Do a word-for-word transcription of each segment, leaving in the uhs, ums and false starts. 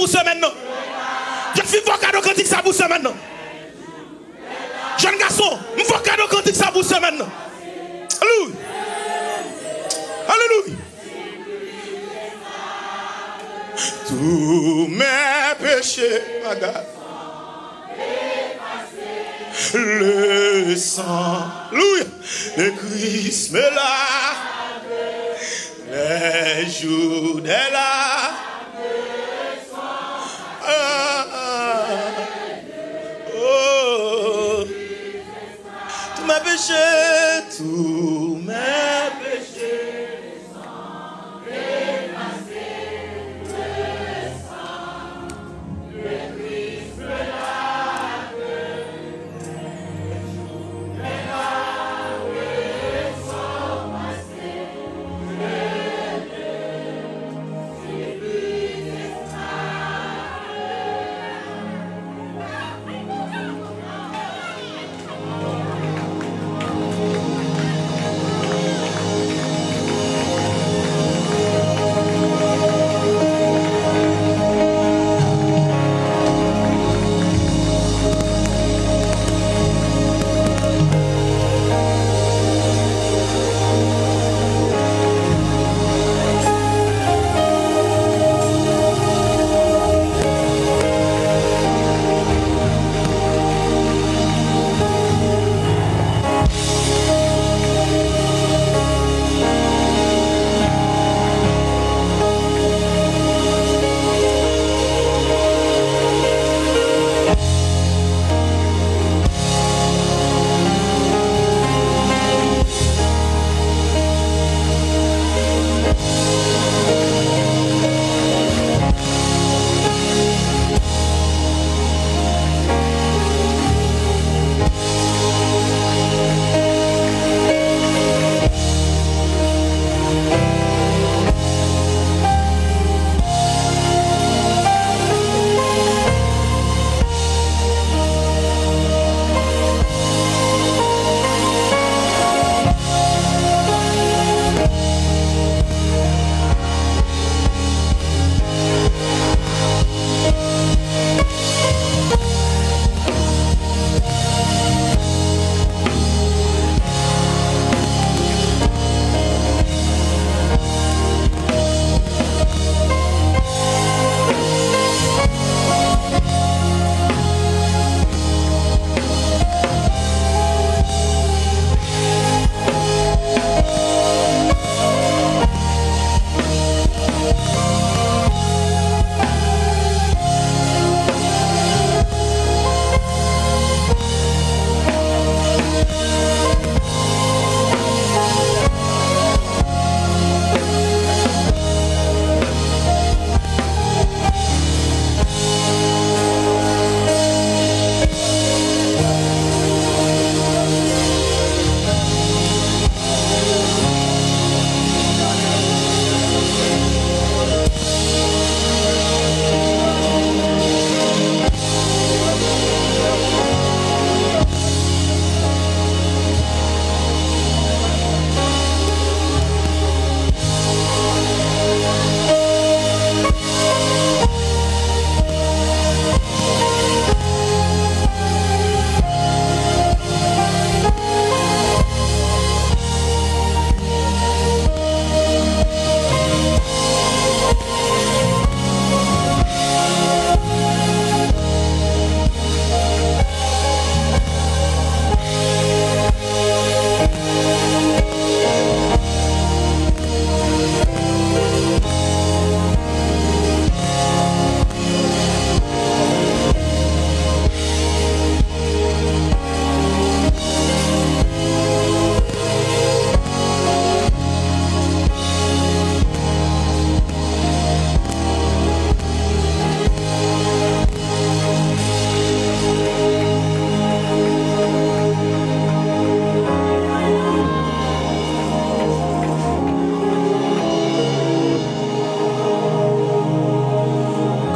pou semèn nan. Jèn fi, fè kado kantik sa pou semèn nan. Jèn gason, m fè kado kantik sa pou semèn nan. Alelouya. Alelouya. Tous mes péchés, my God. Le sang, alelouya, de Christ me lave. Les jours de la, ah, ah, oh. Tous mes péchés, tous mes péchés.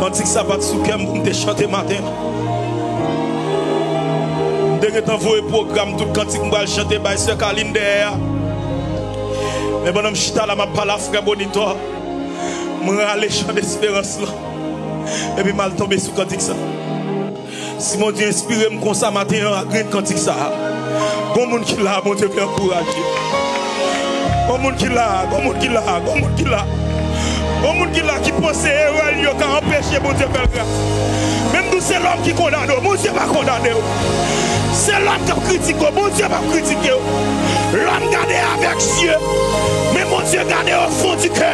Kantik sa pa t sou kè m pou m te chante maten an. M te gentan voye pwogram tout kantik m pral chante bay sè Kalin dèyè a. Men pandan m chita la, m ap pale a frè Bonitò, m rale chan desperans lan. Epi m al tonbe sou kantik sa. Si Bondye enspire m konsa maten an ak grenn kantik sa a, gon moun ki la, Bondye vle ankouraje. Gon moun ki la, gon moun ki la, gon moun ki la. Gon moun ki la ki panse erè l yo ka anpeche Bondye fè l gras. Menm si se lòm ki kondane w, Bondye pa kondane w. Se lòm k ap kritike w, Bondye p ap kritike w. Lòm gade avèk zye, men Bondye gade o fon di kè.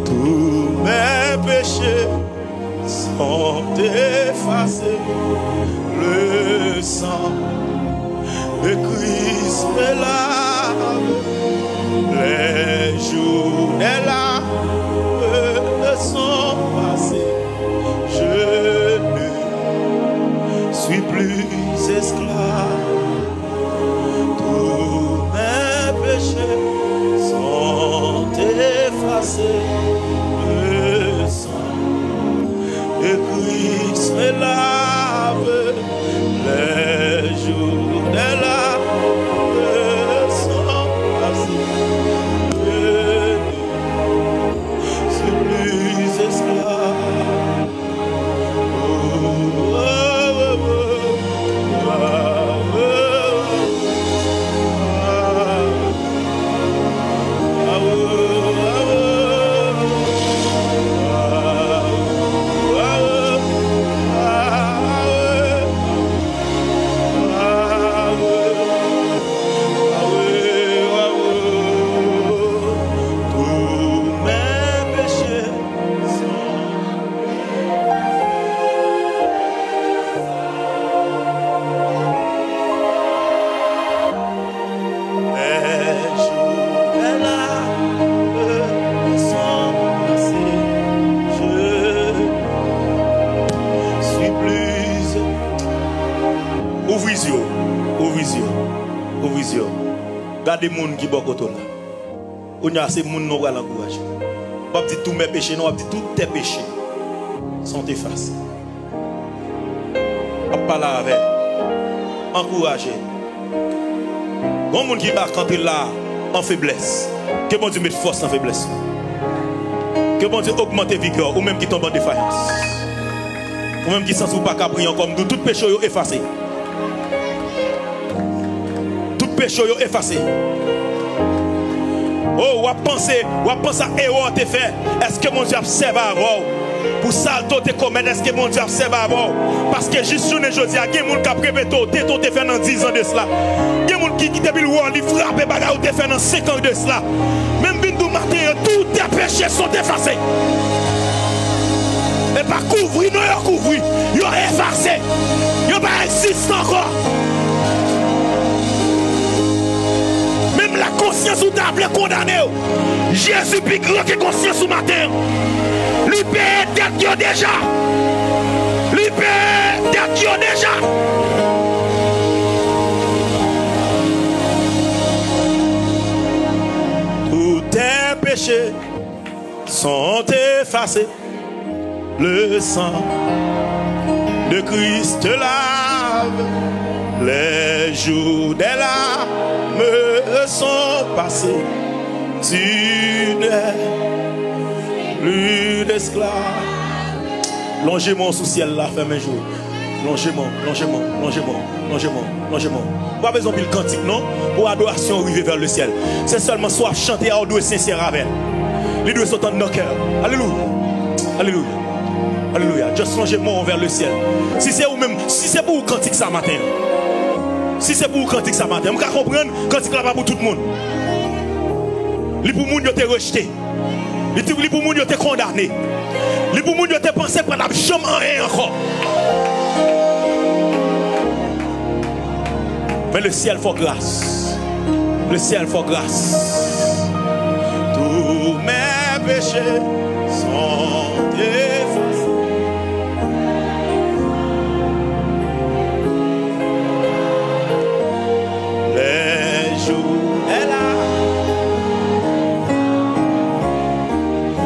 Tous mes péchés sont effacés. Le sang de Christ me lave. Les jours des larmes sont passés. Je ne suis plus esclave. Tous mes péchés sont effacés. Le sang de Christ me lave. Les jours des larmes sont passés. Je ne suis plus esclave. Ouvri zye w, ouvri zye w, ouvri zye w. Gade moun ki bò kote w la. Kounye a se moun nan w pral ankouraje. W ap di tous mes péchés, non, w ap di tous tes péchés sont effacés. W ap pale avè l. Ankouraje l. Gon moun ki pa kanpe la an feblès. Ke Bondye met fòs nan feblès ou. Ke Bondye ogmante vigè w, ou menm ki tonbe an defayans. Ou menm ki santi w pa ka priye ankò, m di w tout peche w yo efase. Tout peche w yo efase. Oh, w ap panse, w ap panse a erè w te fè. Èske Bondye ap sèvi avè w? Pou salte w te komèt, èske Bondye ap sèvi avè w? Paske jis jounen jodi a, gen moun k ap repete w, tenten w te fè nan diz an de sila. Gen moun ki, ki depi l wè w, li frape bagay ou te fè nan senk an de sila. Men m vin di w maten an, tous tes péchés sont effacés. E pa kouvri, non, yo kouvri. Yo efase. Yo pa egziste ankò. Menm lè konsyans ou ta vle kondane w, Jezi pi gran ke konsyans ou maten an. Li peye dèt yo deja. Li peye dèt yo deja. Tous tes péchés sont effacés. Le sang de Christ te lave. Les jours des larmes sont passés. Tu n'es plus d'esclave. Lonje men w sou syèl la, fèmen je w. Lonje men w, lonje men w, lonje men w, lonje men w, lonje men w. Ou pa bezwen anpil kantik, non, pou adorasyon w rive vè le syèl. Se sèlman sa w ap chante a, ou dwe sensè avè l. Li dwe sot anndan kè w. Alelouya. Alelouya. Alelouya. Just lonje men w vè le syèl. Si se ou menm, si se pou ou kantik sa maten an. Si se pou ou kantik sa maten an. M ka konprann kantik la pa pou tout moun. Li pou moun yo te rejte. Li te, li pou moun yo te kondane. Li pou moun yo te panse pa t ap janm anyen ankò. Men le syèl fè w gras. Le syèl fè w gras. Tous mes péchés sont effacés. Les jours est là.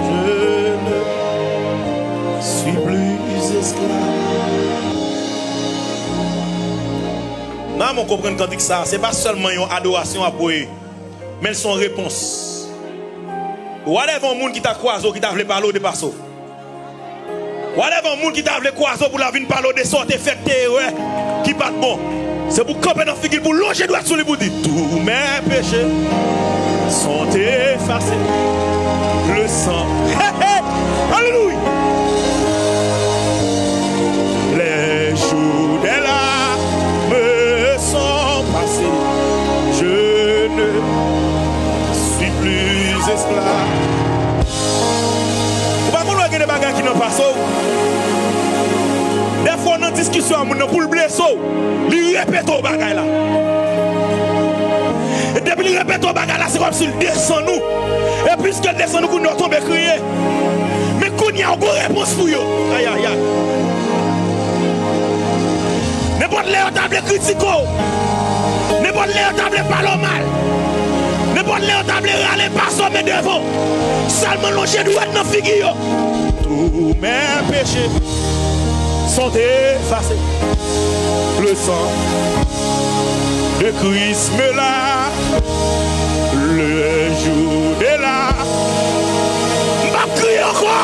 Je ne suis plus esclave. Mwen konprann kantik sa, se pa sèlman yon adorasyon ap voye, men l se yon repons. Whatever yon moun ki ta kwaze w, ki ta vle pale w de pase w. Whatever yon moun ki ta vle kwaze w pou l ap vin pale w de sa w te fè k te erè, ki pa t bon. Se pou w kanpe nan figi l, pou w lonje dwèt sou li, pou w di, tous mes péchés sont effacés. Le sang. Hey, hey. Alelouya. Les jours des larmes sont passés. Je ne suis plus esclave. Ou pa konn wè gen de bagay ki nan pase w. Dèfwa w nan diskisyon ak moun nan pou l blese w, li repete w bagay la. E depi li repete w bagay la, se kòmsi l desann ou. E piske l desann ou, kounye a w tonbe kriye. Men kounye a w gon repons pou yo. Ayayay. Nenpòt lè yo ta vle kritike w, nenpòt lè yo ta vle pale w mal, nenpòt lè yo ta vle rale pase w men devan w, sèlman lonje dwèt nan figi yo. Tous mes péchés sont effacés. Le sang de Christ me lave. Le jour de la. M p ap kriye ankò.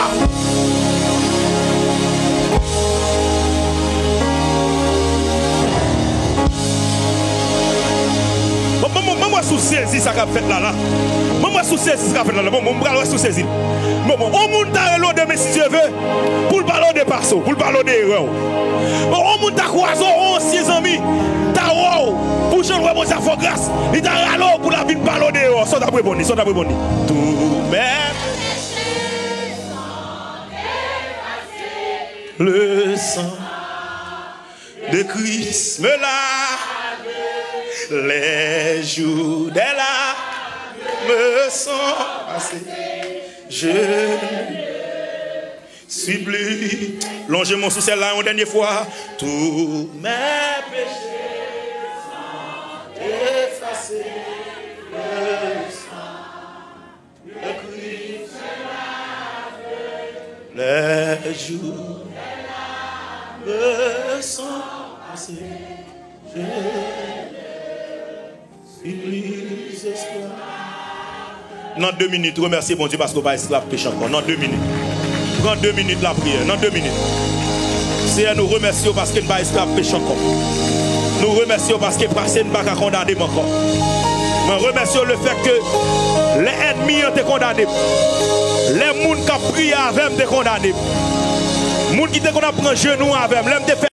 Bon, bon, bon, bon, mwen sou sezi sa k ap fèt la, la. Bon, mwen sou sezi sa k ap fèt la, la. Bon, bon, m pral wè sou sezi. Bon, bon, yon moun ta rele w demen, si Dye ve, pou l pale w de pase w, pou l pale w de erè w. Bon, yon moun ta kwaze w, yon ansyen zanmi, ta wè w, pou jan l wè Bondye ap fè w gras, li ta rale w pou l ap vin pale w de erè w. Sa w t ap reponn li, sa w t ap reponn li. Tous mes péchés sont effacés. Le sang de Christ me lave. Les jours des larmes sont passés. Je ne suis plus. Lonje men w sou syèl la yon dènye fwa. Tous mes péchés sont effacés. Le sang de Christ. Les jours me sont passés. Je suis plus esclave. Nan de minit, remèsye Bondye paske w pa esklav peche ankò. Nan de minit. Pran de minit lapriyè. Nan de minit. Seyè, nou remèsye w paske n pa esklav peche ankò. Nou remèsye w paske pase n pa ka kondane m ankò. Mwen remèsye w lefètke lè ènmi an te kondane m, lè moun k ap priye avè m te kondane m, moun ki te konn ap pran jenou avè m, lè m te fè